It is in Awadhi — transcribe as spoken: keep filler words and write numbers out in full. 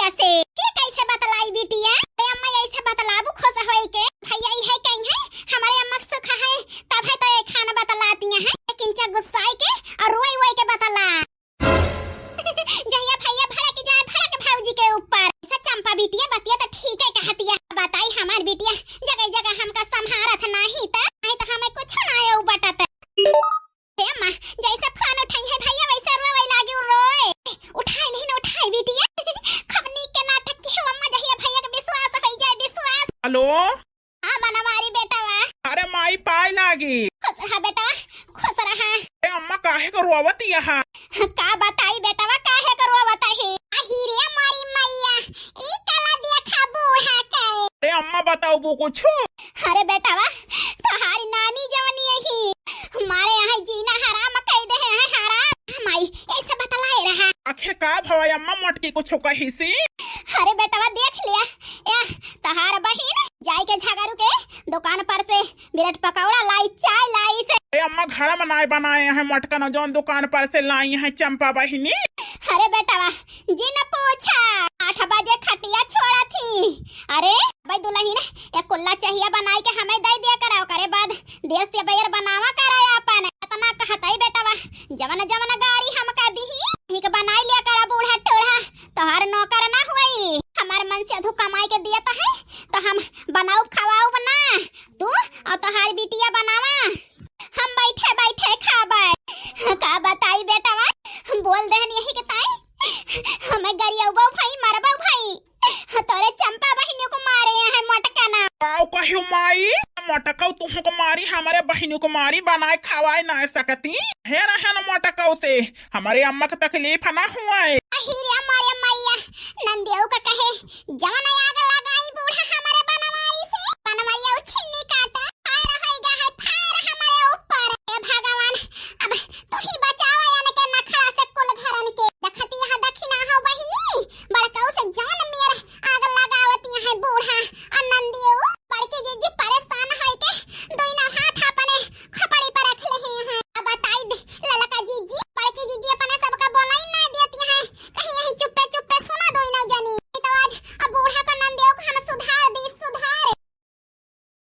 कैसे? ये कैसे बतलाई बिटिया? अरे अम्मा, ऐसे बतलाबू खुश होई के? भैया इहे कहीं है, हमारे अम्मा के सुख है, तब है तो ये खाना बतलाती हैं। लेकिन चा गुस्साई के और रोई रोई के बतला। जहिया भैया भड़क जाए, भड़क भौजी के ऊपर। ऐसा चंपा बिटिया बतिया तो ठीक है कहतिया। बताई हमार बिटिया, जगह जगह हमका संभारत नाही त, नहीं तो हमें कुछ ना आयो बटत। हे अम्मा, जैसे फोन उठाई है भैया, वैसे रोवे लागी रोए। उठाई नहीं ना उठाई बिटिया। खूब नीक के नाटक की हो अम्मा, जहिया भैया के विश्वास होई जाए, विश्वास। हेलो। हाँ, मनवारी बेटवा। अरे माई, पाए लागी। खुश रहा बेटवा, खुश रहा। ए अम्मा, काहे के रोवत यहाँ? का बताई बेटवा, काहे के रोवत ही? अही रे मारी मैया, ई काला देखा बूढ़ा के। अरे अम्मा, बताओ वो कुछ। अरे बेटवा, तोहारी नानी जवनी यही मारे यहाँ जीना हराम कई दे है, हराम। माई, ऐसे बतलाए रहा। आखिर का भवा अम्मा, मोटकी कुछ कही सी? अरे बेटवा, देख लिया, या तहार बहिन जाई के झगरू के दुकान पर से ब्रेड पकौड़ा लाई, चाय लाई से। ए अम्मा, घर में नाय बनाए हैं मोटका न, जौन दुकान पर से लाई हैं चंपा बहिनी। अरे बेटवा, जी न पूछा, आठ बजे खटिया छोड़ा थी। अरे भाई दुल्हन, एक कुल्ला चहिया बनाई के हमें दे दिया करा, ओकरे बाद देश से बैर बनावा करा अपन। इतना कहत है बेटवा, जवन जवन गारी हमका दीही, ठीक बनाई लिया करा बूढ़ा टूढ़ा, तोहार नौकर ना होई। हमार मन से अधू कमाई के दिया तो है, तो हम बनाऊ खवाऊ बना, तू और तोहार बिटिया बनावा, हम बैठे बैठे खाबे। का बताई बेटवा, हम बोल देहन यही के ताई, हमें गरियौबो भाई, मरबो भाई, तोरे चंपा बहिनियों को मारे हैं मोटका ना। आओ कहियो माई, मोटकऊ तुहू को मारी, हमारे बहिनियों को मारी, बनाए खवाए ना सकती। हे रहन मोटकऊ से, हमारे अम्मा के तकलीफ ना हुआ है। अही रे मारे मैया,